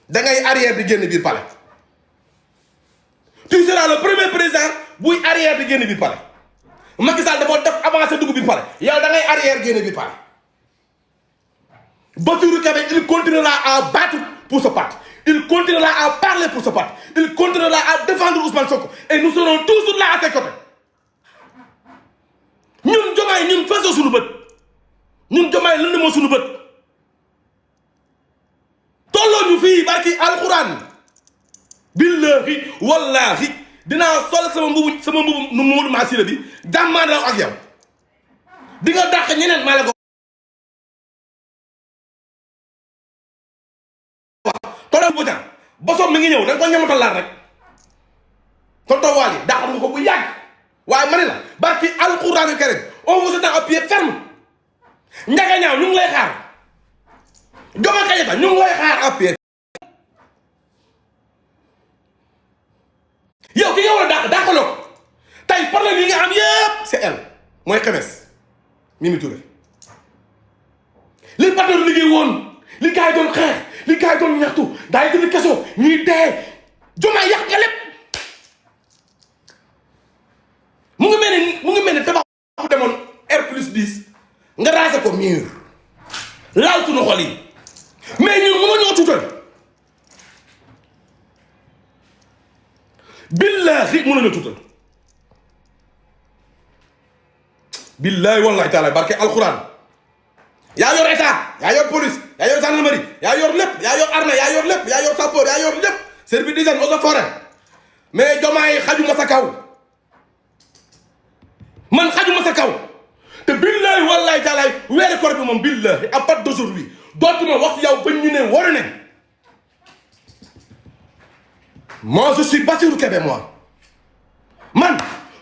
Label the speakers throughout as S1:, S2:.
S1: da ngay arrière di génn biir palais tu seras le premier président buy arrière di génn biir palais Macky Sall dafa def avancé dugg biir palais yow da ngay arrière génn biir palais Bassirou Kébé il continuera à battre pour ce parti il continuera à parler pour ce parti il continuera à défendre Ousmane Sonko et nous serons toujours là à ses côtés ñun Diomaye ñun fasoo suñu bët ñun Diomaye lënd moo suñu bët tolloo ñu fii barki alxuraan billahi wallahi dinaa sol sama mbubu nu Mamadou Massiré bi jàmmaandaw ak yow di nga dàq ñeneen maa la ko tonton Bodian bosom mi ngi ñëw dañ ko ñamatal laat rek tonton Waly dàqal nga ko bu yàgg waaye ma ne la barki alxuraanu karim on vous attend à pied ferme Ndiaga Niao ñu ngi lay xaar Diomaye Kayita ñu ngi lay xaar à pied yow ki nga war a dàqaloo ko tey problème yi nga am yëpp c'est elle mooy xemes Mimi Touré li Bator liggéey woon li gars yi doon xeex li gars yi doon ñaxtu daay gën a kesoo ñuy dee Diomaye yàq nga lépp mu ngi mel ni tabax bu demoon R+10 nga raser ko mur laal suñu xol yi mais ñun mënoo ñoo tuutal billahi mënoo ñoo tuutal billahi wallahi taala barke alxuraan yaa yor état yaa yor police yaa yor gendarmerie yaa yor lépp yaa yor armée yaa yor lépp yaa yor sapeur yaa yor lépp service d'hygiène eaux et forêts mais Diomaye xajuma sa kaw man xajuma sa kaw te billahi wallahi taalaay weeri koor bi moom billahi à partir d'aujourd'hui dootuma wax yow ba ñu ne waru ne moi je suis Bassirou Kébé moi man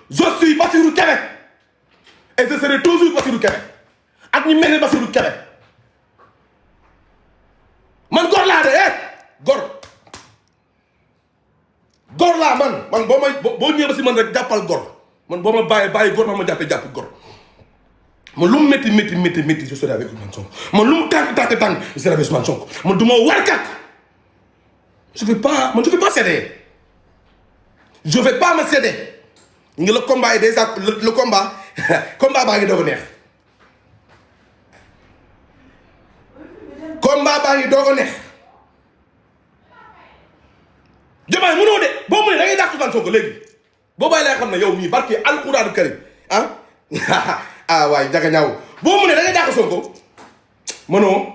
S1: je suis Bassirou Kébé et je serai toujours Bassirou Kébé ak ñi mel ni Bassirou Kébé man gor laa de gor laa man boo ñëwee ba si man rek jàppal gor man boo ma bàyyi gor ma jàpp gor man lu mu métti je serai avec Ousmane Sonko man lu mu tàng je serai avec Ousmane Sonko man du ma warkat je vais pas céder je vais pas me céder nga le combat est déjà le combat baa ngi doog a neex combat baa ngi doog a neex Diomaye mënoo de boo mënee da ngay dàq Ousmane Sonko léegi boo bàyyi lay xam ne yow mii barki alxuraanu karim ah waaye Ndiaga Niao boo mënee da ngay dàq Sonko mënoo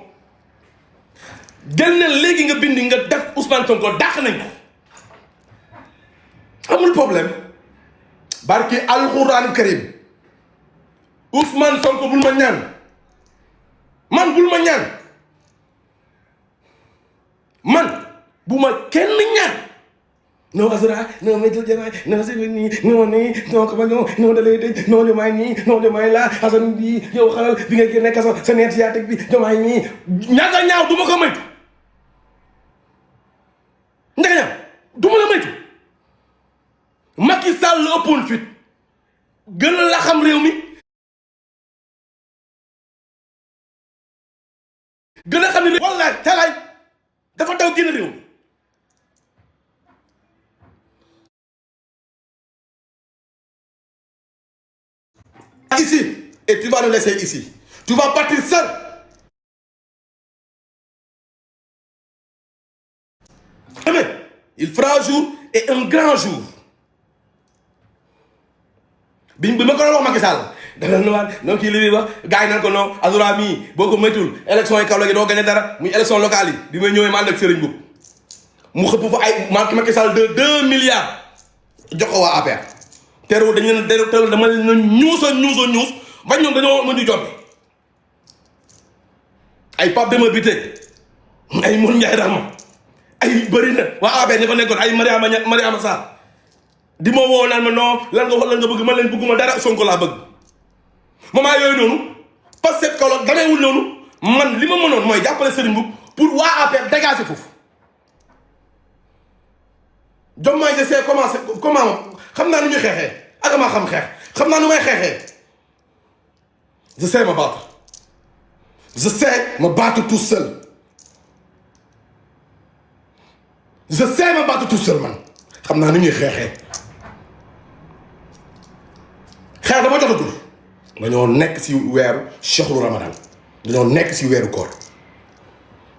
S1: génneel léegi nga bindi nga def Ousmane Sonko dàq nañ ko amul problème barki alxuraanu karim Ousmane Sonko bul ma ñaan man bul ma ñaan man bu ma kenn ñaan non Azura non météo Diomaye non c'est nii non comment non da lay dëj non Diomaye nii non Diomaye laa Assane bii yow xalal bi nga génne kaso sa neet sciatique bi Diomaye nii Ndiaga Niao du ma ko moytu Ndiaga Niao du ma la moytu Macky Sall la ëppoon fit gën la xam réew mi gën a xam ne wallaay talaay dafa daw génn réew mi ici et tu vas nous laisser ici tu vas partir seul mais il fera un jour et un grand jour bi ma ko doon wax Macky Sall dafa nuwaat non kii li muy wax gars yi naan ko non Azura mii boo ko méttul élection yi Kaolack yi doo gagné dara muy élection locale yi bi may ñëwee ma ànd ak Serigne Mboup mu xëpp fa ay Macky Sall de 2 milliards jox ko waa APR teewul dañu leen teewul dama leen ñuus ba ñoom dañoo mën di jot ay Pape Demba Bitèye ay Mour Ndiaye Rahma ay bëri na waa APR ña fa nekkoon ay Mariama Sarr di ma woo naan ma non lan nga bëgg man leen bëgguma dara Sonko laa bëgg moment yooyu noonu parce que Kaolack dameewul noonu man li ma mënoon mooy jàppale Serigne Mboup pour waa APR dégager foofu Diomaye je sais comment xam naa nu ñuy xeexee ak ma xam xeex xam naa nu may xeexee je sais me battre tout seul je sais me battre tout seul man xam naa ni ñuy xeexee xeex dafa jotagul dañoo nekk si weeru chehru ramadan dañoo nekk si weeru koor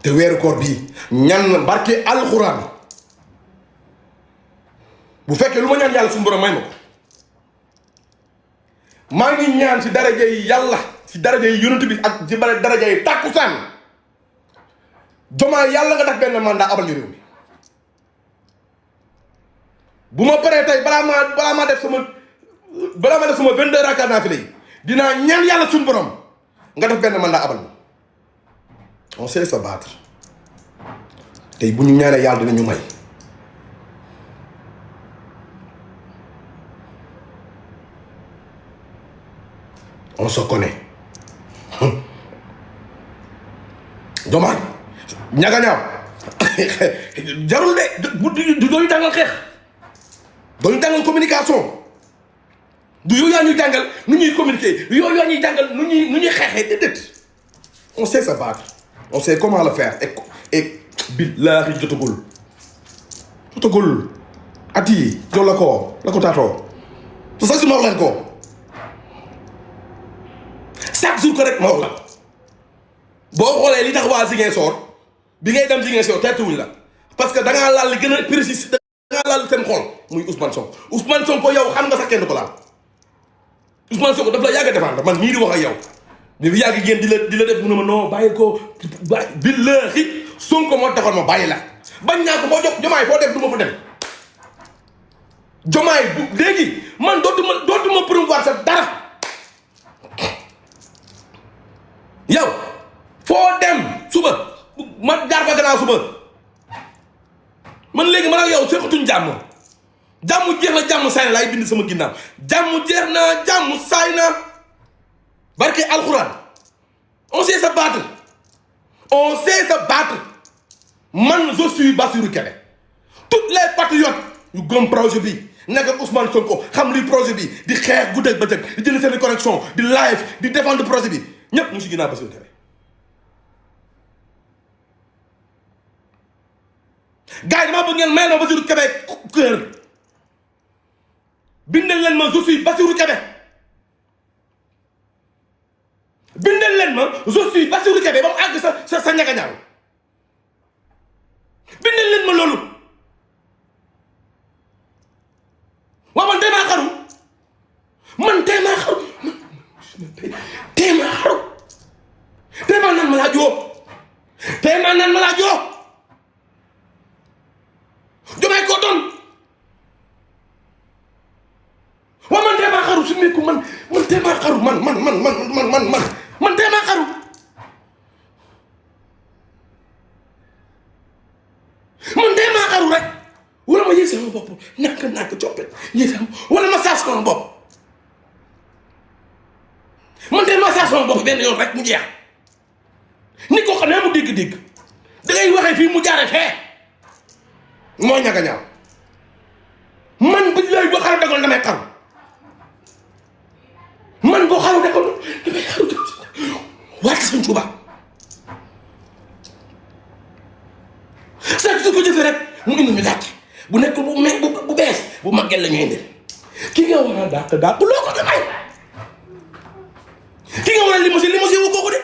S1: te weeru koor bii ñan barke alxuraan bu fekkee lu ma ñaan yàlla suñu borom may ma ko maa ngi ñaan si daraja yi yàlla si daraja yi yonent bi ak si daraja yi tàkkusaan Diomaye yàlla nga def benn mandat abal ñu réew mi bu ma paree tey balaa maa def sama 22 rakkaat naa fi lay dinaa ñaan yàlla suñu borom nga def benn mandat abal ñu on sait se battre tey bu ñu ñaanee yàlla dinañu may on se connaît Diomaye ñaga ñaaw jarul de dooñu jàngal xeex dooñu jàngal communication du yow yaa ñuy jàngal nu ñuy communiquer yow yaa ñuy jàngal nu ñuy xeexee déedéet on sait se battre on sait comment le faire et billaahi jotagul at yi jox la ko taatoo te sax si ma wax leen ko chaque jour ko rek ma wax la ko boo xoolee li tax waa Ziguinchor bi ngay dem Ziguinchor teetuwuñ la parce que da ngaa laal li gën a précis da ngaa laal seen xol muy Ousmane Sonko yow xam nga sax kenn ko laal Ousmane Sonko daf la yàgg a défendre man nii di wax ak yow di yàgg génn di la def mu ne ma non bàyyi ko billaahi Sonko moo taxoon ma bàyyi la bañ naa ko foo jox Diomaye foo dem du ma fa dem Diomaye bu léegi man dootuma promouvoir sa dara yow foo dem suba ma jaar fa gannaaw suba man léegi man ak yow seexatuñ jàmm jeex na jàmm saay na laay bind sama ginnaaw jàmm jeex na jàmm saay na barke alxuraan on sait se battre man je suis Bassirou Kébé toutes les patriotes yu gëm projet bi nekk ak Ousmane Sonko xam li projet bi di xeex guddeeg bëccëg di jënd seen connexion di live di défendre projet bi ñépp mu si ginnaaw Bassirou Kébé gars yi damaa bëgg ngeen may ma Bassirou Kébé kër bindal leen ma je suis Bassirou Kébé bindal leen ma je suis Bassirou Kébé ba mu àgg sa ñaga ñaaw bindal leen ma loolu waaw man tey maa xaru tey maa naan ma laa joo Diomaye ko doon waaw man tey maa xaru su nekku man tey maa xaru man tey maa xaru rek wala ma yëg sama bopp nànk coppet yëg sama wala ma saas sama bopp man tey ma saas sama bopp benn yoon rek mu jeex nit koo xam ne mu dégg da ngay waxee fii mu jaare fee moo ñaga ñaaw man bi lay boo xaru dagoon damay xaru man boo xaru dagoon damay xaru waat Sëñ Tuuba sax su ko jëfee rek mu indi ñu gàcce bu nekk bu bees bu màggel la ñu indi ki nga war a dàq loo ko damay ki nga war a limousine wu kooku de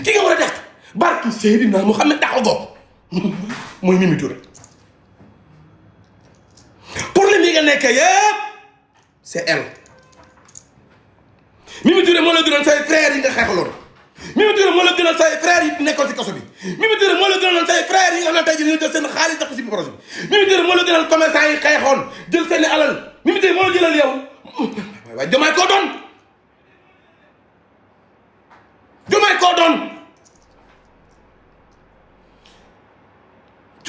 S1: ki nga war a dàq barki Seydina Muhammad dàq ko mooy Mimi Touré problème yi nga nekk yëpp c'est elle Mimi Touré moo la gënoon say frères yi nga xeexaloon Mimi Touré moo la gënoon say frères yi nekkoon si kaso bi Mimi Touré moo la gënoon say frères yi nga xam ne tey jii ñu jël seen xaalis def ko si projet bi Mimi Touré moo la gënoon commerçant yi xeexoon jël seen alal Mimi Touré moo la jëlal yow waaye Diomaye koo doon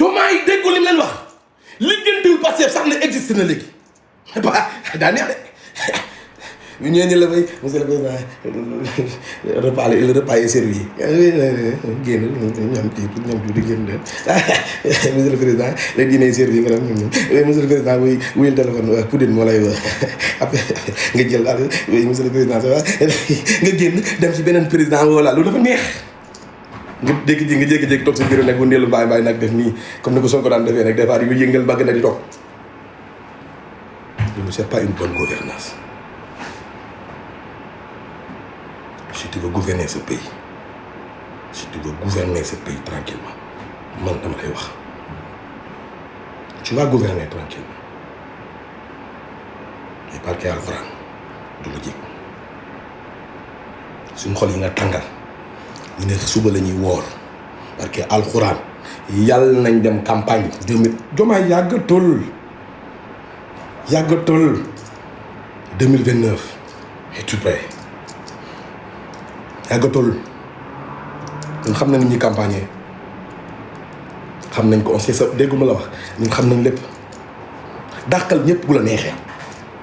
S1: Diomaye déggul li mu leen wax liggéeyul Pastef sax ne existe na léegi daa neex de ñu ñëwee ñu la may monsieur le président le repas est servi génn ñoom di génn monsieur le président le dîner est servi nga dem monsieur le président wuyul téléphone Poudine moo lay après nga jël daal monsieur le président ça va nga génn dem ci beneen président voilà loolu dafa neex nga jékki-jékki toog sa bureau nag bu ndeelu mbaay nag def nii comme ni ko Sonko daan defee nag des fois di nga yëngal mbagg na di toog loolu c'est pas une bonne gouvernance. Si tu veux gouverner ce pays tranquillement man dama lay wax tu vas gouverner tranquillement mais parce que alxuraan du la jég suñu xol yi nga tàngal ñu ne suba la ñuy woor parce que alxuraan yàlla nañ dem campagne 2000 Diomaye yàggatul 2029 et tout près yàggatul ñun xam nañ ni ñuy campagne xam nañ ko on sait ça dégguma la wax ñun xam nañ lépp dàqal ñëpp bu la neexee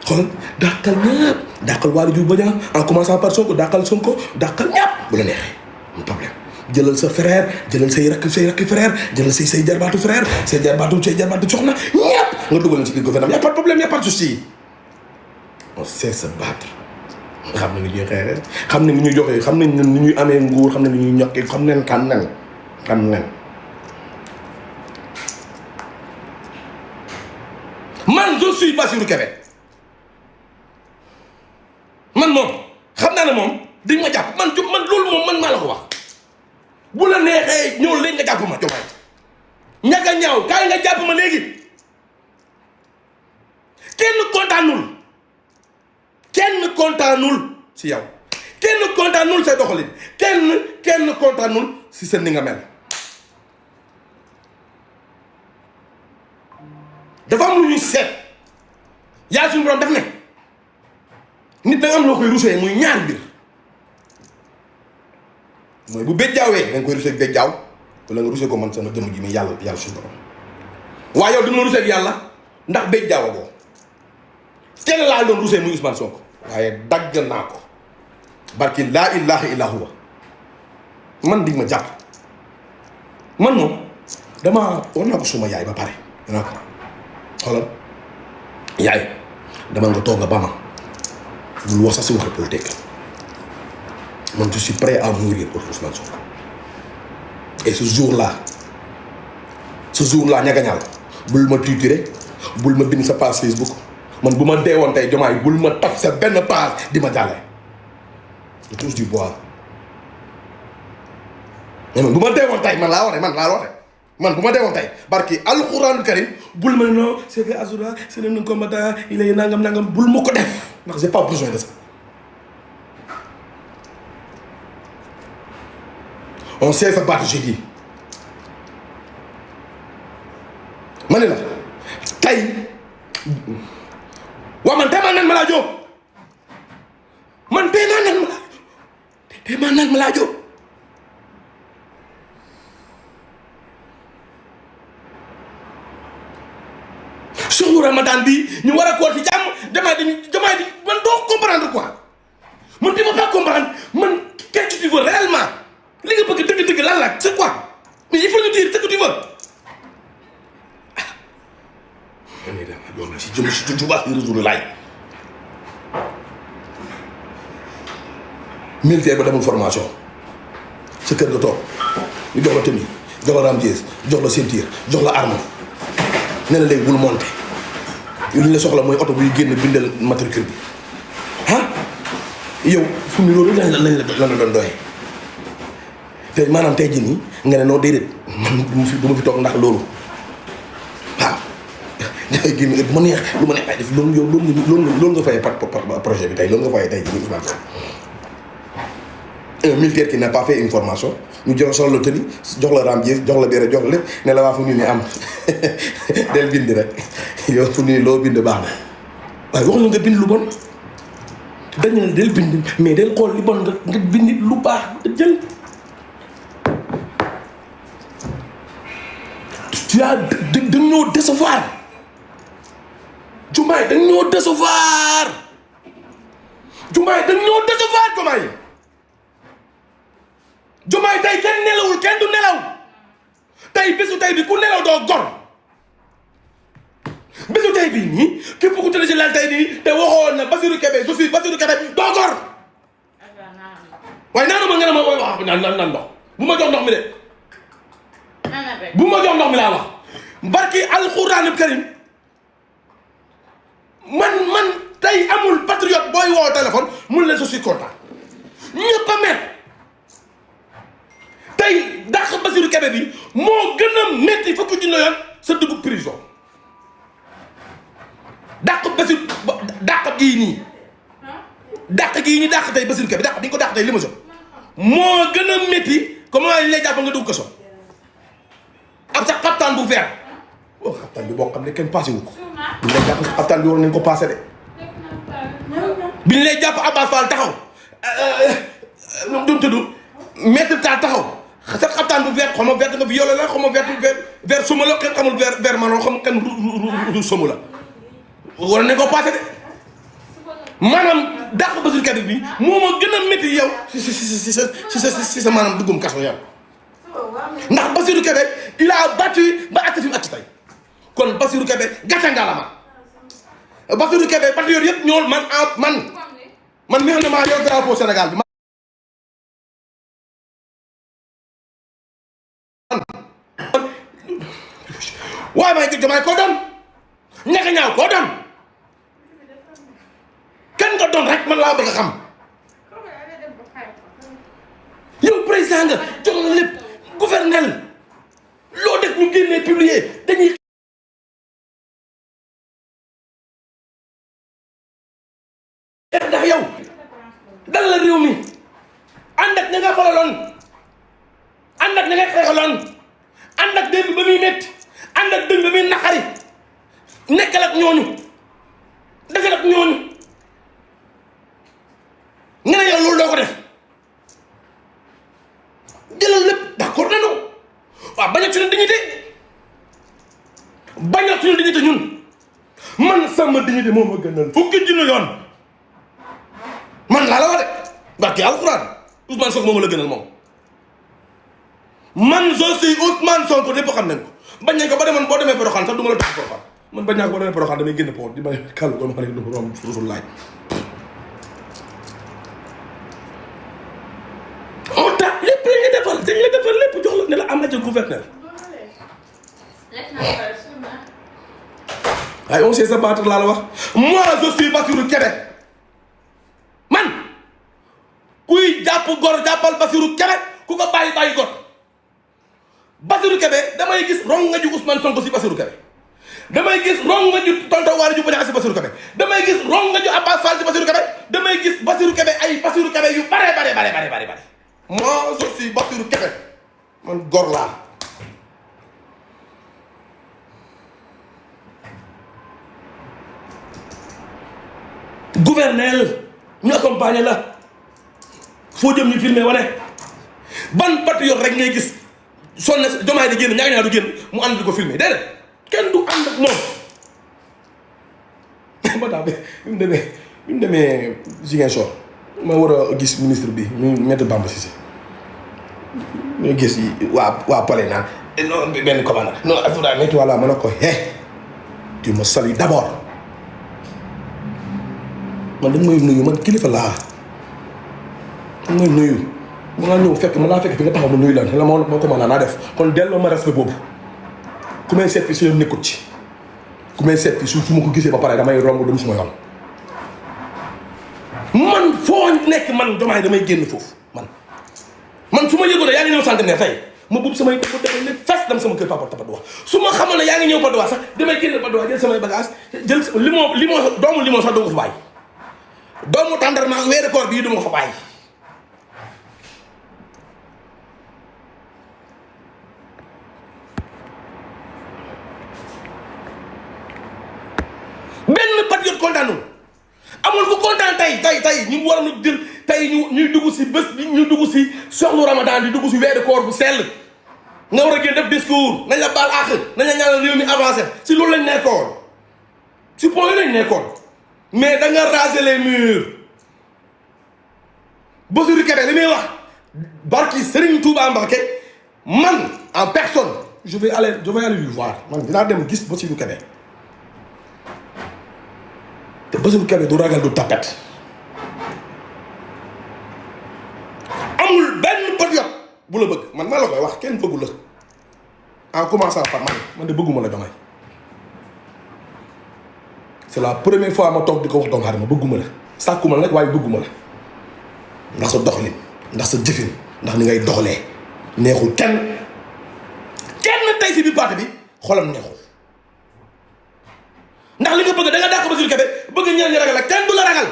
S1: xoolal dàqal ñëpp dàqal Waly Diouf Bodiang en commençant par Sonko dàqal ñëpp bu la neexee am problème jëlal sa frère jëlal say rakki frère jëlal say jarbaatu frère say jarbaatu soxna ñëpp nga dugal leen ci biir gouvernement y a pas de problème y a pas de souci on sait se battre xam nañ ni ñuy xeexee xam nañ ni ñuy joxee xam nañ ni ñuy amee nguur xam nañ ni ñuy ñokkee xam nañ man je suis Bassirou Kébé man moom xam naa ne moom dañ ma jàpp man loolu moom man maa la ko wax bu la neexee ñëw léegi nga jàpp ma Diomaye ñàkk a ñaaw kaay nga jàpp ma léegi kenn kontaanul si yow kenn kontaanul say doxalin kenn kontaanul si seen ni nga mel dafa am lu ñuy seet yaa suñu borom def ne nit da nga am loo koy rusee muy ñaar mbir mooy bu béjjaawee da nga koy rusee ak béjjaaw wala nga rusee ko man sama jëmm ji muy yàlla suñu borom waaye yow dama rusee ak yàlla ndax béjjaawa boo kenn laa doon rusee muy Ousmane Sonko waaye dagg naa ko barki laa ilaha illa huwa man di ma jàpp man moom dama war naa ko suma yaay ba pare danaa ko xoolal yaay dama nga toog nga ba ma bul wax sax si waxi politique man je suis prêt à mourir pour Ousmane Sonko et ce jour là ñagañal bul ma tuuti bul ma bind sa page Facebook man bu ma deewoon tey Diomaye bul ma taf sa benn page di ma jàlle je touche du bois mais man bu ma deewoon tey man laa wax man bu ma deewoon tey barki alxuraanul karim bul ma non c'est que Azoura c'est un combattant il est nangam bul ma ko def ndax j'ai pas besoin de ça on sait se battre j'ai dit ma ne la tey waaw man tey maa naan ma laa jóg suñu Ramadan bi ñu war a koor ci jàmm Diomaye di man doo comprendre quoi man di ma pas comprendre man qu'est-ce que tu veux réellement li nga bëgg dëgg-dëgg lan la c'est quoi mais il faut nous dire ce que tu veux yoon na si jëm si tubaab yi réseau laay militaire ba demul formation sa kër nga toog ñu jox la tenue jox la ramdies jox la ceinture jox la arme ne la léegi bul monter li ñu la soxla mooy oto buy génn bindal matricule bi yow fu mu loolu lañ la doon doyee te maanaam tey jii nii nga ne noo déedéet man du ma fi toog ndax loolu dafay génn bu ma neex lu ma neex ay def loolu nga fayee projet bi tey loolu nga fayee tey jii nii un militaire qui n'a pas fait une formation ñu jox la tenue jox la ramdies jox la béret jox la lépp ne la waa fu ni am del bind rek yow fu ni loo bind baax na waaye waxuñu nga bind lu bon dañ ne del bind mais del xool li bon nga bind lu baax nga jël tu as dañoo décevoir Diomaye dañoo décevoir Diomaye tey kenn nelawul kenn du nelaw tey bésu tey bi ku nelaw doo gor bésu tey bii nii képp ku tëdd ci lal tey nii te waxoon na Bassirou Kébé doo gor waaye naanu ma nga ne ma wax naan ndox bu ma jox ndox mi de bu ma jox ndox mi laa wax barki alxuraanul karim man tey amul patriote booy woo téléphone mun leen je suis content ñëpp a mer tey dàq Bassirou Kébé bi moo gën a métti fukki junne yoon sa dugub prison dàq Bassirou dàq gii nii dàq tey Bassirou Kébé dàq di ko dàq tey li ma moo gën a métti comment lañ lay jàpp nga dugg kaso ab sa xaptaan bu vert oh xaptaan bi boo xam ne kenn passé wu ko biñ lay jàpp xaptaan bi war nañ ko passé de biñ lay jàpp Abbas Fall taxaw ñoom duñ tudd maître ta taxaw sa xaptaan bu vert xaw ma vert nga violé la xaw ma vert suma la kenn xamul vert marron xam kenn ru somu la war nañ ko passé de maanaam dàq Bassirou Kébé bi moo ma gën a métti yow si sa maanaam duggum kaso yow ndax Bassirou Kébé il a battu ba acte fi mu acte tey kon Bassirou Kébé gàcce ngaalama Bassirou Kébé patriote yëpp ñëwul man mi xam ne maa yor drapeau Sénégal bi waaye may Diomaye koo doon ñaka ñaaw koo doon kan nga doon rek man laa bëgg a xam yow président nga jox na lépp gouverneur loo def ñu génnee publier dañuy ndax yow dal la réew mi ànd ak ña nga falaloon ànd ak ña nga xeexaloon ànd ak démb ba muy métti ànd ak dëmb ba muy naqari nekkal ak ñooñu defal ak ñooñu nga ne yow loolu doo ko def jëlal lépp d'accord nañu waaw bañ a suñu dignité ñun man sama dignité moom ma gënal fukki junni yoon man laa la wax de barke alxuraan Ousmane Sonko moom la gënal moom man je suis Ousmane Sonko lépp xam nañ ko bañ nañ ko ba demoon boo demee Porokhane sax du ma la tax Porokhane man bañ naa ko boo demee Porokhane damay génn po di ma kàll ko ma ne du rom rusul laaj moo tax lépp la ñu defal dañ la defal lépp jox la ne la am na ca gouverneur waaye on sait se battre laa la wax moi je suis Bassirou Kébé man kuy jàpp gor jàppal Bassirou Kébé ku ko bàyyi gor Bassirou Kébé damay gis rong nga ju Ousmane Sonko si Bassirou Kébé damay gis rong nga ju tonton Waly ju Bodian si Bassirou Kébé damay gis rong nga ju Abbas Fall si Bassirou Kébé damay gis Bassirou Kébé ay Bassirou Kébé yu bare moi je suis Bassirou Kébé man gor laa gouverneur ñu accompagner la foo jëm ñu filmer wane ban patriote rek ngay gis sonn na Diomaye di génn ñaar du génn mu ànd di ko filmer déedéet kenn du ànd ak moom ba tax bi mu demee Ziguinchor ma war a gis ministre bi ñu Maître Bamba Cissé ñu gis waa Palais naan non benn commande non assurance métti wala ma ne ko tu me salues d'abord man dañ may nuyu man kilifa laa dañ may nuyu mu nga ñëw fekk mën naa fekk fi nga taxaw ma nuyu la la moo commande naa def kon delloo ma respect boobu ku may seet fi su yoon nekkut ci ku may seet fi su ma ko gisee ba pare damay romb dem suma yoon man foo nekk man Diomaye damay génn foofu man su ma yëgoon ne yaa ngi ñëw centenaire tey ma buub samay dëkk defal ne fes dem sama kër papa Patte d'Oie su ma xamoon ne yaa ngi ñëw Patte d'Oie sax damay génn Patte d'Oie jël samay bagage jël limon doomu limon sax doo ko fa bàyyi doomu tàndarma ak weeru koor bii du ma ko fa bàyyi benn patriote kontaanul amul ku kontaan tey ñu war a jël tey ñuy dugg si bés bi ñu dugg si soxlu Ramadan di dugg si weeru koor bu sell nga war a génn def discours nañ la baal àq nañ la ñaanal réew mi avancé si loolu lañ nekkoon si point yi lañ nekkoon mais da nga raser les murs Bassirou Kébé li muy wax barki Serigne Touba Mbacké man en personne je vais aller lui voir man dinaa dem gis Bassirou Kébé te Bassirou Kébé du ragal du tapet amul benn patriote bu bu la bëgg man maa la koy wax kenn bëggu la en commençant par man de bëgguma la Diomaye c'est la première fois ma toog di ko wax doomu aadama bëgguma la sàkkuma la nag waaye bëgguma la ndax sa doxalin ndax sa jëfin ndax ni ngay doxalee neexul kenn tey si biir parti bi xolam neexul ndax li nga bëgg da nga dàq Bassirou Kébé bëgg ñeneen ñi ragal ak kenn du la ragal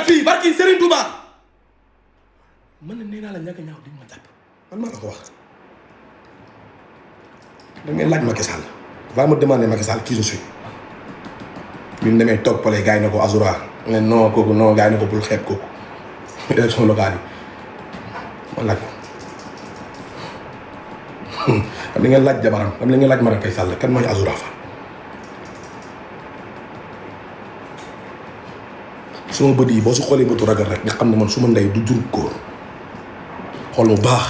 S1: fii barki Serigne Touba man nee naa la ñàkk ñaaw di ma jàpp man maa la ko wax da ngay laaj Macky Sall va me demander Macky Sall qui je suis bi mu demee toog pale gars yi ne ko Azoura ne non kooku non gars yi ne ko bul xeeb kooku élection locale yi ma laaj ko am na ngeen laaj jabaram am na ngeen laaj Marème Faye Sall kan mooy Azoura Fall suma bët yi boo su xoolee bëtu ragal rek nga xam ne man su ma ndey du jur góor xool mu baax